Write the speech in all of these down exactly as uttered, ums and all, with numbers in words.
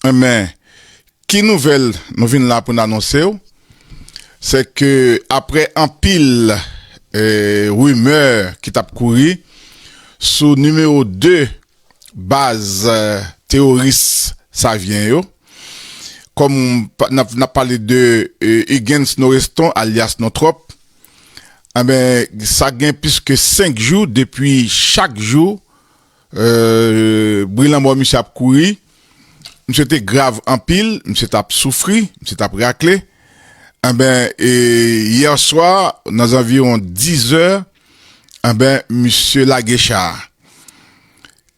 Enben, ki nouvèl nou vin la pou n anonse w? Se ke apre anpil eh, rimè ki t ap kouri sou nimewo de baz eh, teworis savyen yo, kòm n ap pale de eh, Huguens Noreston alyas Nontròp, enben, sa gen plis ke senk jou depi chak jou eh, bri lanmò misye ap kouri. Misye te grav anpil, misye t ap soufri, misye t ap rakle. Enben, e, yè swa, nan zanviwon diz è, enben, misye lage cha a.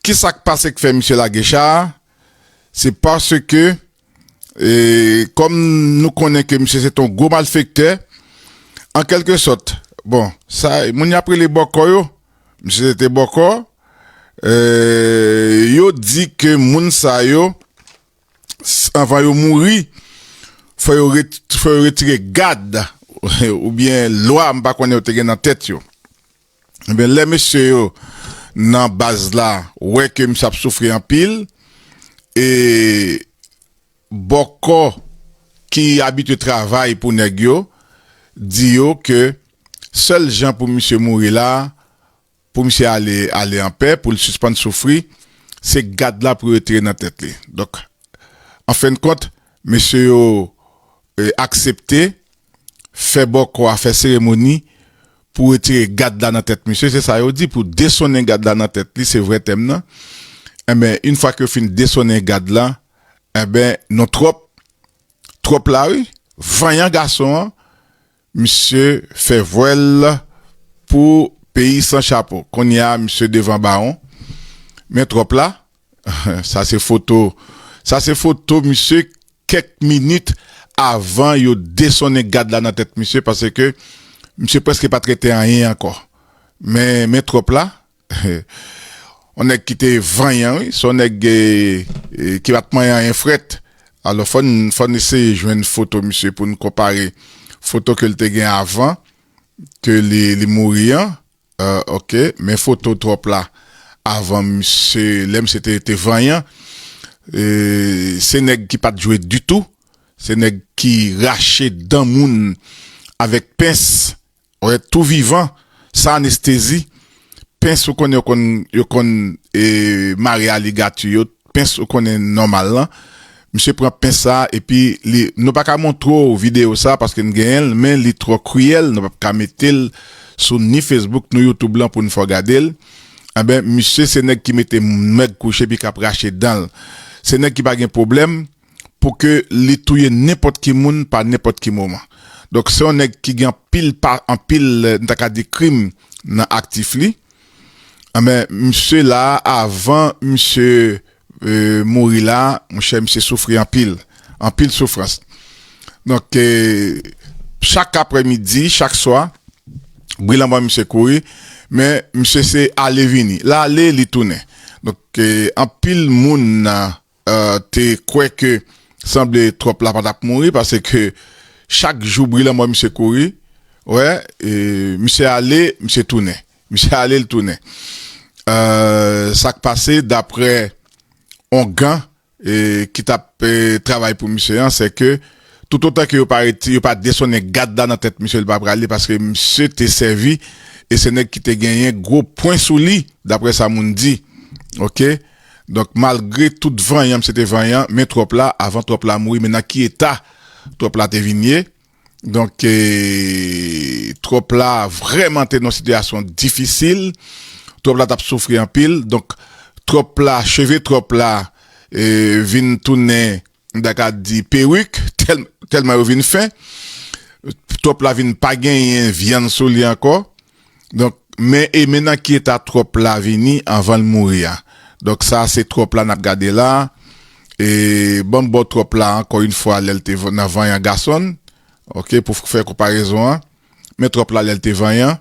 Kisa k pase k fè misye lage cha a? Se paske, e, kòm nou konnen ke misye se t on gwo malfektè, an kèlke sòt, bon, sa, moun y ap rele bòkò yo, misye se te bòkò, e, yo di ke moun sa yo, anvan yo mouri, fò yo ret- fò yo retire gad oubyen lwa m pa konnen yo te gen nan tèt yo. Ebyen, lè mesye yo nan baz la wè ke misye ap soufri anpil, e bòkò ki abitye travay pou nèg yo di yo ke sèl jan pou misye mouri la, pou misye ale ale anpè, pou l sispann soufri, se gad la pou yo retire nan tèt li. Donk, an fen de kont, mesye yo e, aksepte fè bòkò a fè seremoni pou retire gad la nan tèt misye. Se sa yo di, pou desonnen gad la nan tèt li, se vrè tèm nan. Enben, yon fwa ke yo fin desonnen gad la, enben, non twòp, twòp la, wi, vanyan gason an, misye fè vwèl pou peyi san chapo. Kounye a, misye devan bawon. Men twòp la, sa se foto, sa se foto misye kèk minit avan yo desonnen gad la nan tèt misye, paske misye prèske pa t rete anyen ankò. Men, men twòp la, yon nèg ki te vanyan, wi, se yon nèg e, e, ki pa t manyen anyen frèt. Alò, fò n, fò n eseye jwenn foto misye pou n konpare foto ke l te gen avan ke li, li mouri an. Euh, ok, men foto twòp la avan misye, lè misye te, te vanyan, e, se nèg ki pa t jwe ditou, se nèg ki rache dan moun avèk pens, wè, tou vivan, san anestezi, pens ou konnen, yo konn, yo konn e, mare aligati yo, pens ou konnen nòmal lan. Misye pran pens sa epi li, nou pa ka montre w videyo sa paske n genyen l, men li twò kriyèl, nou p ap ka mete l sou ni Facebook ni YouTube lan pou n fè w gade l. Enben, misye se nèg ki mete mèg kouche epi k ap rache dan l. Se nèg ki pa gen pwoblèm pou ke li touye nenpòt ki moun pa nenpòt ki moman. Donk, se yon nèg ki gen anpil pa, anpil, eh, n ta ka di krim nan aktif li. Enben, misye la, avan misye eh, mouri la, monchè, misye soufri anpil. Anpil soufrans. Donk, eh, chak aprèmidi, chak swa, bri lanmò misye kouri, men misye se ale vini. L ale, li tounen. Donk, eh, anpil moun eh, te kwè ke sanble twòp la pa t ap mouri, paske chak jou bri lanmò misye kouri, wè, eh, misye ale, misye tounen. Misye ale, l tounen. Eh, sa k pase, daprè ongan eh, ki t ap eh, travay pou misye an, se ke toutotan ke yo pa reti, yo pa desonnen gad la nan tèt misye, li pa prale, paske misye te sèvi e se nèg ki te genyen gwo pwen sou li, daprè sa moun di. Ok? Donk, malgre tout vanyan, misye te vanyan, men twòp la, avan twòp la mouri, men nan ki eta twòp la te vin ye. Donk, eh, twòp la vrèman te nan yon sitiyasyon difisil. Twòp la t ap soufri anpil. Donk, twòp la, cheve twòp la eh, vin tounen, m ta ka di, perik, tèl- tèlman yo vin fen. Twòp la vin pa genyen vyann sou li ankò. Donk, men, e men nan ki eta twòp la vini anvan l mouri a. Donk, sa se twòp la n ap gade la. E ban m ba w twòp la, ankò yon fwa, lè l te v- nan vanyan gason. Ok, pou fè konparezon an. Men twòp la lè l te vanyan.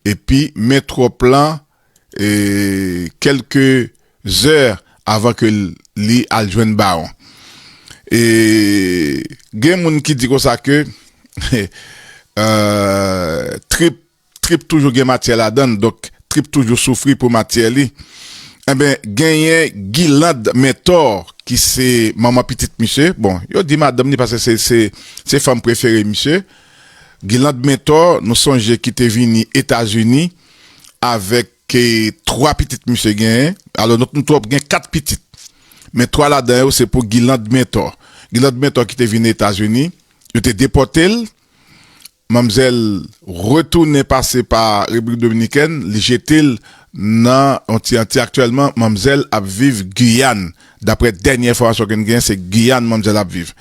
Epi, men twòp la e, kèlke zè avan ke l- li al jwenn bawon. E, gen moun ki di konsa ke eh, trip, trip toujou gen matyè ladan l, donk trip toujou soufri pou matyè li. Enben, genyen Guirlande Mentor, ki se manman pitit misye. Bon, yo di madanm li paske se, se, se fanm prefere misye. Guirlande Mentor, nou sonje ki te vini Etazini avèk, eh, twa pitit misye genyen. Alò, nou, nou twòp gen kat pitit. Men twa ladan yo, se pou Guirlande Mentor. Guirlande Mentor ki te vini Etazini, yo te depòte l. Manmzèl retounen pase pa Repiblik Dominikèn, li jete l nan yon ti anti. Aktyèlman, manmzèl ap viv Giyàn. Daprè dènye enfòmasyon ke n genyen, se Giyàn manmzèl ap viv.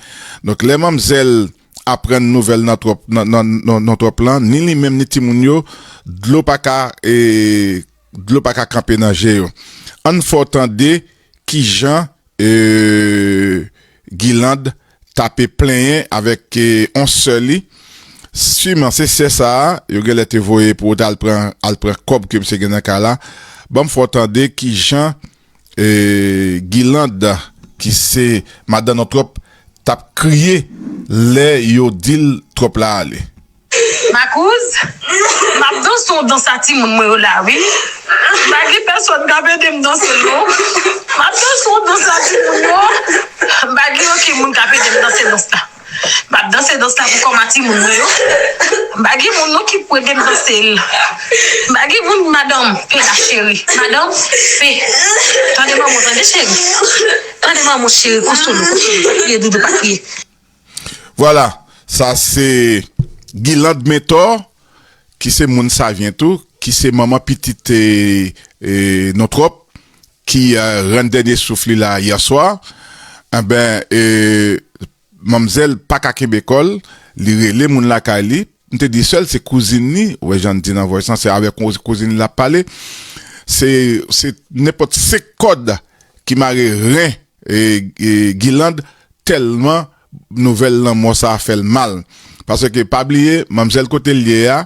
Donk, lè manmzèl aprann nouvèl nan twòp, nan, nan, nan, nan twòp lan, ni li menm, ni timoun yo, dlo pa ka, e, dlo pa ka kanpe nan je yo. Ann fè w tande kijan, e, Guirlande t ape plenyen avèk, e, yon sè li. Siman, se sè sa a, yo genlè te voye pou yo t al pran, al pran kòb ke misye gen nan kay la. Ban m fè w tande kijan, e, Guirlande, ki se madanm Nontròp, t ap kriye lè yo di l Twòp la ale. Makouz, m ap danse yon dans a timoun mwen yo la, wi. M pa gen pèsonn k ap ede m danse l, non. M ap danse yon dans a timoun yo. M pa gen okenn moun k ap ede m danse dans la. M ap danse dans la pou kò m a timoun mwen yo. M pa gen moun non ki pou ede m danse l. M pa gen moun, madanm, Pe la cheri. Madanm, Pe. Tande manman, tande cheri. Tande manman cheri, konsole, konsole. Pa kriye, doudou, pa kriye. Vwala, sa se Guirlande Mentor, ki se moun Savyen tou, ki se manman pitit, e, e, Nontròp, ki, e, rann dènye souf li la yè swa. Enben, e, manmzèl pa ka kenbe kò l, li rele moun lakay li. M te di sè l se kouzin li, ou wè jan n di nan voice lan, se avèk kou-, kouzin li l ap pale. Se, se nenpòt senk kòd ki mare ren, e, e, Guirlande, tèlman nouvèl lanmò sa a fè l mal. Paske, pa bliye, manmzèl kote l ye a,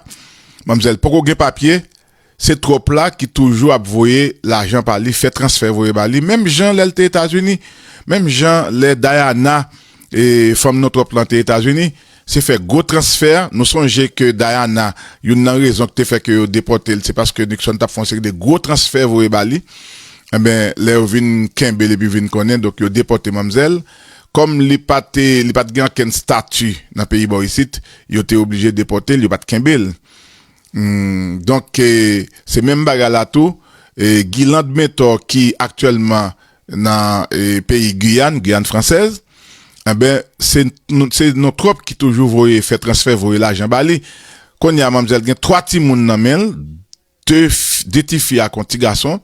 manmzèl poko gen papye, se Twòp la ki toujou ap voye lajan pa li, fè transfè voye ba li. Menm jan lè l te Etazini, menm jan lè Diana, e, fanm Nontròp lan te Etazini, se fè gwo transfè. Nou sonje ke Diana, youn nan rezon ki te fè ke yo depòte l, se paske Nixon t ap fè yon seri de gwo transfè voye ba li. Enben, lè yo vin kenbe l epi vin konnen, donk yo depòte manmzèl. Kòm li pa te, li pa t gen okenn stati nan peyi bò isit, yo te oblije depòte l, yo pa t kenbe l. Hmm, donk, e, se menm bagay la tou, e, Guirlande Mentor ki aktyèlman nan, e, peyi Giyàn, Giyàn fransèz, enben, se, se Nontròp ki toujou voye fè transfè, voye lajan ba li. Kounye a, manmzèl gen twa timoun nan men l, de, f-, de ti fi ak yon ti gason.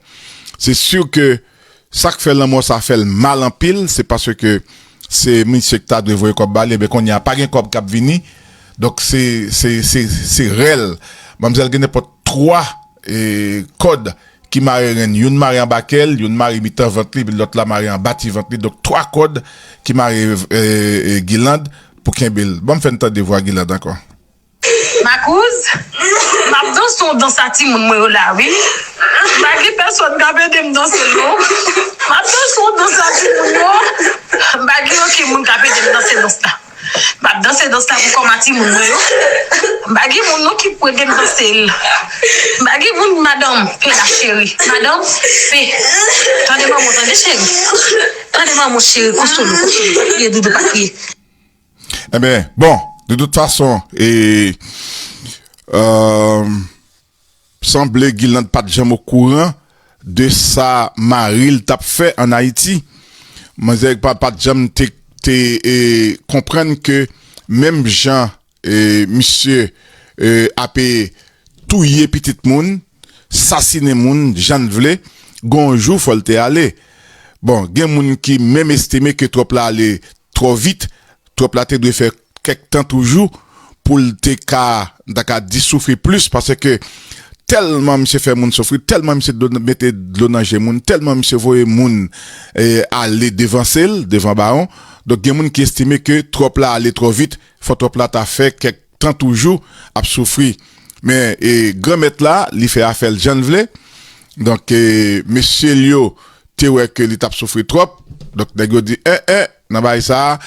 Se si ke sa k fè lanmò sa fè l mal anpil, se paske se misye ki ta dwe voye kòb ba li, enben kounye a pa gen kòb k ap vini. Donk se, se, se, se rèl. Manmzèl gen nenpòt twa, e, kòd ki mare ren, youn mare anba kè l, youn mare mitan vant li, epi lòt la mare anba ti vant li. Donk twa kòd ki mare, e, e, Guirlande pou kenbe l. Ban m fè n tande vwa Guirlande ankò. Makouz, m ap danse yon dans a timoun mwen yo la, wi. M pa gen pèsonn k ap ede m danse l, non. M ap danse yon dans a timoun yo. M pa gen okenn moun k ap ede m danse dans la. M ap danse dans la pou kò m a timoun mwen yo. M pa gen moun non ki pou ede m danse l. M pa gen moun, madanm, Pe la cheri. Madanm, Pe. Tande manman, tande cheri. Tande manman cheri, konsole, konsole. Pa kriye, doudou, pa kriye. Enben, bon, de tout fason, e, euh, sanble Guirlande pa t janm okouran de sa mari l t ap fè ann Ayiti. Manzè pa, pa t janm te, te, e, konprann ke menm jan, e, misye, e, ape touye pitit moun, sasinen moun, jan l vle, gon jou fò l te ale. Bon, gen moun ki menm estime ke Twòp la ale twò vit, Twòp la te dwe fè kèk tan toujou pou l te ka, n ta ka di, soufri plis, paske tèlman misye fè moun soufri, tèlman misye dlo-, mete dlo nan je moun, tèlman misye voye moun, e, ale devanse l, devan bawon. Donk, gen moun ki estime ke Twòp la ale twò vit, fò Twòp la ta fè kèk tan toujou ap soufri. Men, e, Granmèt la, li fè afè l jan l vle. Donk, e, mesye l yo te wè ke li t ap soufri twòp. Donk, nèg yo di, en, en, nan bagay sa a,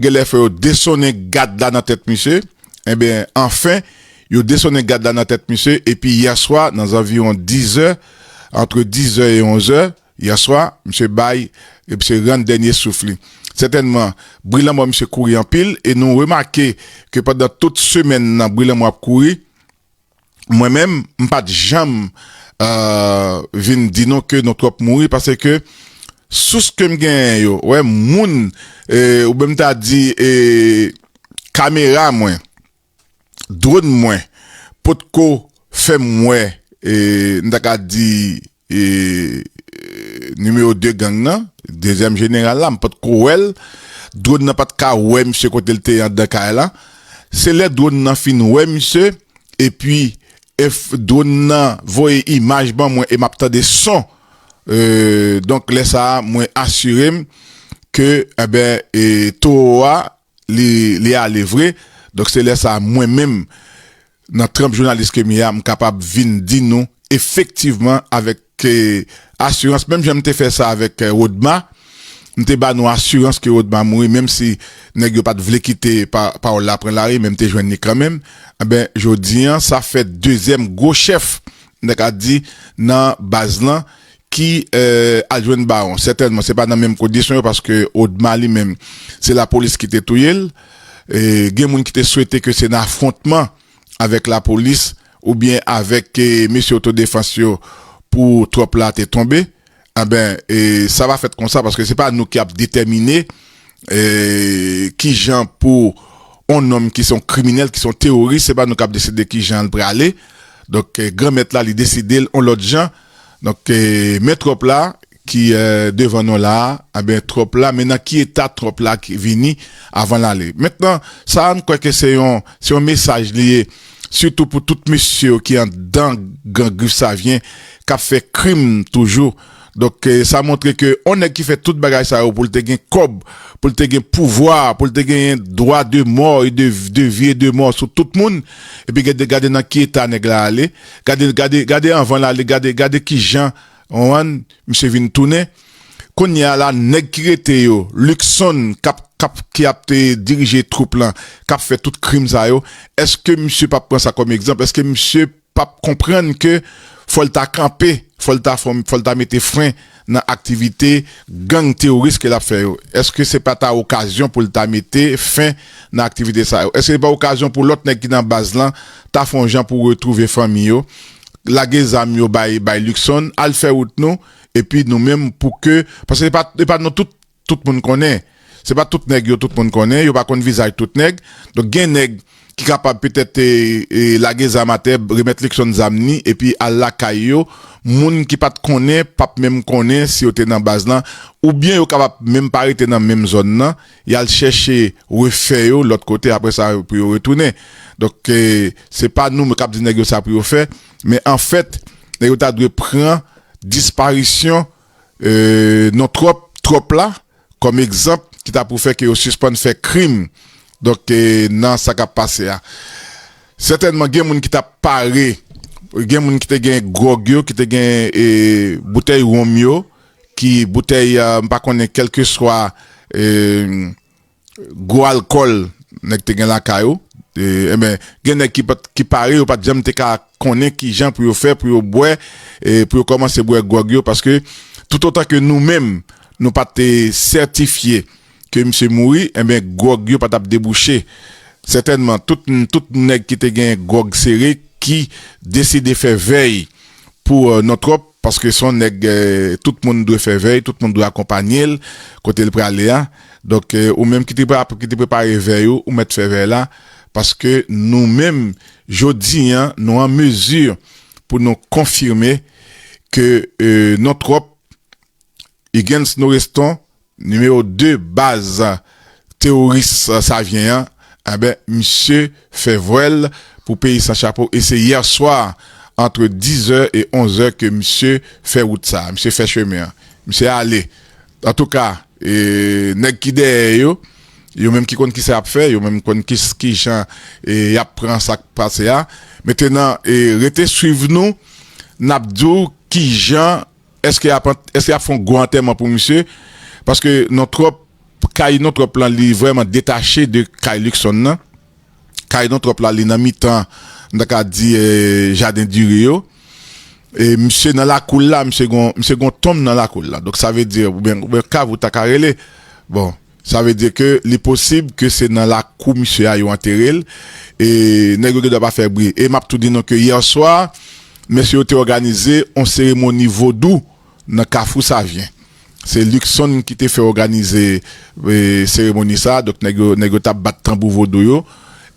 genlè fò yo desonnen gad la nan tèt misye. Enben, anfen, yo desonnen gad la nan tèt misye. Epi, yè swa, nan zanviwon dizè, antre dizè e onzè, Yè swa, misye bay, e misye rann dènye souf li. Sètènman, bri lanmò misye kouri anpil, e nou remake ke pandan tout semèn nan, bri lanmò ap kouri. Mwen menm, m pa t janm, euh, vin di nou ke Nontròp mouri, paske sous ke m genyen yo, wè, moun, euh, oubyen m ta di, euh, kamera mwen, dwòn mwen, potko fè m wè, euh, m ta ka di, e, e, nimewo de gang nan, dezyèm jeneral la, m pa t ko wè l. Dwòn nan pa t ka wè misye kote l te ye anndan kay la. Se lè dwòn nan fin wè misye, epi e f- dwòn nan voye imaj ban mwen e m ap tande son. E, donk, lè sa a, mwen asire m ke, enben, e, towo a, li, li ale vre. Donk, se lè sa a, mwen menm, nan tranp jounalis ke m ye a, m kapab vin di nou efektivman avèk, eh, asirans, menm jan m te fè sa avèk, eh, Rodma, m te ba nou asirans ke Rodma mouri, menm si nèg yo pa t vle kite pa, pawòl la pran lari, men m te jwenn li kanmenm. Enben, jodi a, sa fè dezyèm gwo chèf, m ta ka di, nan baz lan, ki, eh, al jwenn Bawon. Sètènman, se pa nan menm kondisyon yo, paske Odma li menm, se lapolis ki te touye l. E gen moun ki te swete ke se nan afwontman avèk lapolis oubyen avèk, eh, mesye otodefans yo pou twòp la te tonbe. Enben, e sa va fèt konsa, paske se pa nou ki ap detèmine, eh, kijan pou yon nonm ki se yon kriminèl, ki se yon teworis, se pa nou k ap deside kijan l prale. Donk, eh, Granmèt la, li deside l yon lòt jan. Donk, eh, men twòp la ki, eh, devan nou la a, enben, twòp la, men nan ki eta twòp la ki vini avan l ale. Mentnan, sa a, m kwè ke se yon, se yon mesaj li ye, sitou pou tout mesye yo ki anndan gang Grif Savyen, k ap fè krim toujou. Donk, eh, sa montre ke yon nèg ki fè tout bagay sa yo pou l te gen kòb, pou l te gen pouvwa, pou l te genyen dwa de mò e de, de vi e de mò sou tout moun, epi gade, gade nan ki eta nèg la ale, gade, gade, gade anvan l ale, gade, gade kijan, w konprann, misye vin tounen. Kounye a la, nèg ki rete yo, Luckson, k ap, k ap, ki ap te dirije twoup lan, k ap fè tout krim sa yo, èske misye p ap pran sa kòm egzanp? Èske misye p ap konprann ke fò l ta kanpe, fò l ta fò, fò l ta mete fren nan aktivite gang teworis ke l ap fè yo? Èske se pa ta okazyon pou l ta mete fen nan aktivite sa yo? Èske se pa okazyon pou lòt nèg ki nan baz lan ta fè yon jan pou retwouve fanmi yo, lage zam yo bay, bay Luckson, al fè wout nou, epi nou menm pou ke, paske se pa, se pa nou tout, tout moun konnen. Se pa tout nèg yo tout moun konnen, yo pa konn vizaj tout nèg. Donk, gen nèg ki kapab petèt, e, e, lage zam atè, remèt Luckson zam ni, epi al lakay yo. Moun ki pa t konnen, p ap menm konnen si yo te nan baz lan, oubyen yo kapab menm pa rete nan menm zòn nan, y al chèche refè yo lòt kote, apre sa, pou yo retounen. Donk, e, se pa nou k ap di nèg yo sa pou yo fè, men anfèt, nèg yo ta dwe pran disparisyon, e, non twòp, twòp la, kòm egzanp ki ta pou fè ke yo sispann fè krim. Donk, e, nan sa k ap pase a. Sètènman, gen moun ki t ap pare, gen moun ki te gen gwòg yo, ki te gen, e, boutèy wonm yo, ki boutèy, e, m pa konnen, kèlkeswa, e, gwo alkòl nèg te gen lakay ou. E, enben, gen nèg ki pa t, ki pare, yo pa t janm te ka konnen ki jan pou yo fè, pou yo bwè, e, pou yo kòmanse bwè gwòg yo, paske toutotan ke nou menm, nou pa te sètifye ke misye mouri, enben, gwòg yo pa t ap debouche. Sètènman, tout, tout nèg ki te gen gwòg sere, ki deside fè vèy pou, e, non twòp, paske se yon nèg, e, tout moun dwe fè vèy, tout moun dwe akonpanye l kote l prale a. Donk, e, ou menm ki te pre-, ki te prepare vèy ou, ou mèt fè vèy la, paske nou menm, jodi a, nou an mezi pou nou konfime ke, e, non twòp, Huguens Noreston, nimewo de baz teworis Savyen an, enben, misye fè vwèl pou peyi san chapo, e se yè swa, antre dizè e onzè, ke misye fè wout sa, misye fè chemen an. Misye ale. Antouka, e, nèg ki dèyè yo, yo menm ki konn kisa y ap fè, yo menm konn ki, ki jan, e, y ap pran sa k pase a. Mentenan, e, rete swiv nou, n ap di w ki jan, èske y ap, èske y ap fè yon gwo antèman pou misye? Paske non twòp, kay non twòp lan, li vrèman detache de kay Luckson nan. Kay non twòp la, li nan mitan, m ta ka di, e, jaden diri yo. E misye nan lakou l la, misye gon, misye gon tonm nan lakou l la. Donk sa vle di, oubyen, oubyen kav ou ta ka rele. Bon, sa vle di ke li posib ke se nan lakou misye a yo antere l. E nèg yo gen dwa pa fè bri. E m ap tou di nou ke yè swa, mesye yo te òganize yon seremoni vodou nan Kafou Savyen. Se Luckson ki te fè òganize, e, seremoni sa. Donk, nèg yo, nèg yo t ap bat tanbou vodou yo.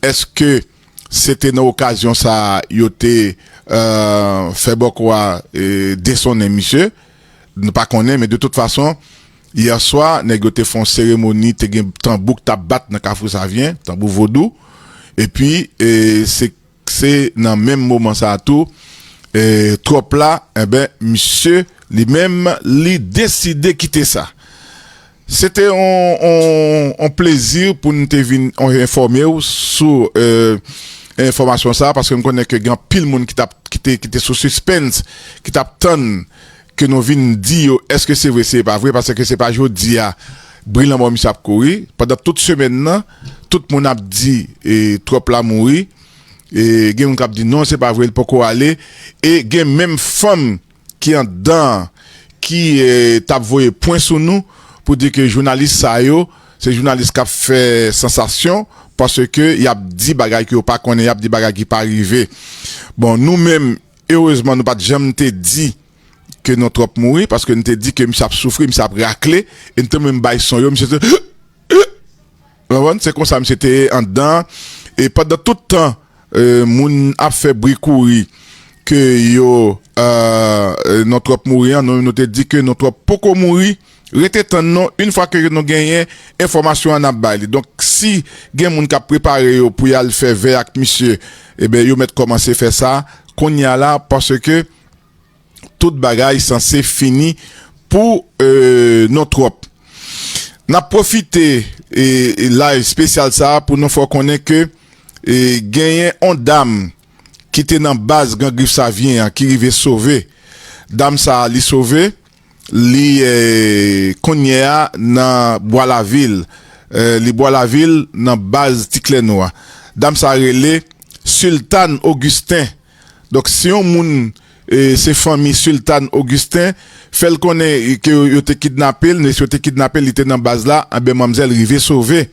Èske se te nan okazyon sa a yo te, e, fè bòkò a, e, desonnen misye? Nou pa konnen, men de tout fason, yè swa, nèg yo te fè yon seremoni, te gen tanbou k t ap bat nan Kafou Savyen, tanbou vodou. Epi, e, se se nan menm moman sa a tou, e, twòp la, enben, misye li menm, li deside kite sa. Se te yon, yon, yon plezi pou n te vin, yon, enfòme w sou, e, enfòmasyon sa a, paske m konnen ke gen anpil moun ki t ap, ki te, ki te sou sispens, ki t ap tann ke nou vin di yo, èske se vre, se pa vre, paske se pa jodi a, bri lanmò misye ap kouri. Pandan tout semèn nan, tout moun ap di, e, twòp la mouri. E gen moun k ap di, "Non, se pa vre, li poko ale." E gen menm fanm ki anndan an, ki, e, t ap voye pwen sou nou pou di ke jounalis sa yo, se jounalis k ap fè sansasyon, paske y ap di bagay ke yo pa konnen, y ap di bagay ki pa rive. Bon, nou menm, erezman, nou pa t janm te di ke nou twòp mouri, paske n te di ke misye ap soufri, misye ap rakle, e n te menm bay son yo, misye te, ou konprann? Se konsa misye te ye anndan, e pandan tout tan, e, moun ap fè bri kouri ke yo, e, e, nou twòp mouri an, nou, nou te di ke nou twòp poko mouri, rete tann nou, yon fwa ke nou genyen enfòmasyon an, n ap bay li. Donk, si gen moun k ap prepare yo pou y al fè vè ak misye, ebyen, yo mèt kòmanse fè sa kounye a la, paske tout bagay sanse fini pou, e, nou twòp. N ap pwofite, e, e, live espesyal sa a pou nou fè w konnen ke, e, genyen yon dam ki te nan baz Gran Grif Savyen an ki rive sove. Dam sa a, li sove, li, e, kounye a nan Bwa Lavil. E, li Bwa Lavil nan baz Ti Klè Nwa. Dam sa a rele Sultane Augustin. Donk, si yon moun, e, se fanmi Sultane Augustin, fè l konnen, e, ke yo, yo te kidnape l, men si yo te kidnape l, li te nan baz la, anben manmzèl rive sove.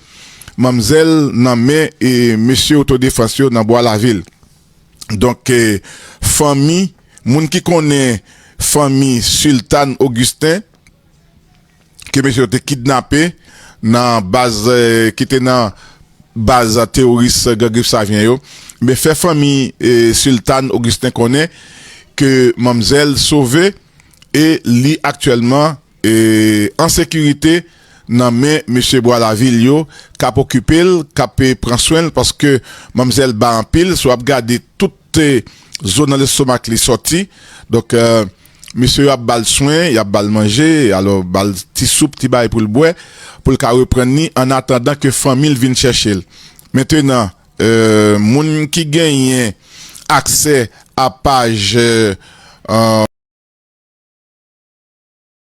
Manmzèl nan men, e, mesye otodefans yo nan Bwa Lavil. Donk, e, fanmi, moun ki konnen fanmi Sultane Augustin, ke mesye yo te kidnape nan baz, e, ki te nan baz teworis Gran Grif Savyen yo. Men fè fanmi, e, Sultane Augustin konnen ke manmzèl sove e li aktyèlman, e, an sekirite nan men mesye Bwa Lavil yo, k ap okipe l, k ap, e, pran swen l, paske manmzèl ba anpil. Si w ap gade tout, e, zo nan lestomak li sòti. Donk, e, mesye yo ap ba l swen, y ap ba l manje, alò ba l ti soup, ti bagay pou l bwè, pou l ka reprann li, an atandan ke fanmi l vin chèche l. Mentenan, e, moun ki genyen aksè a paj, e, e,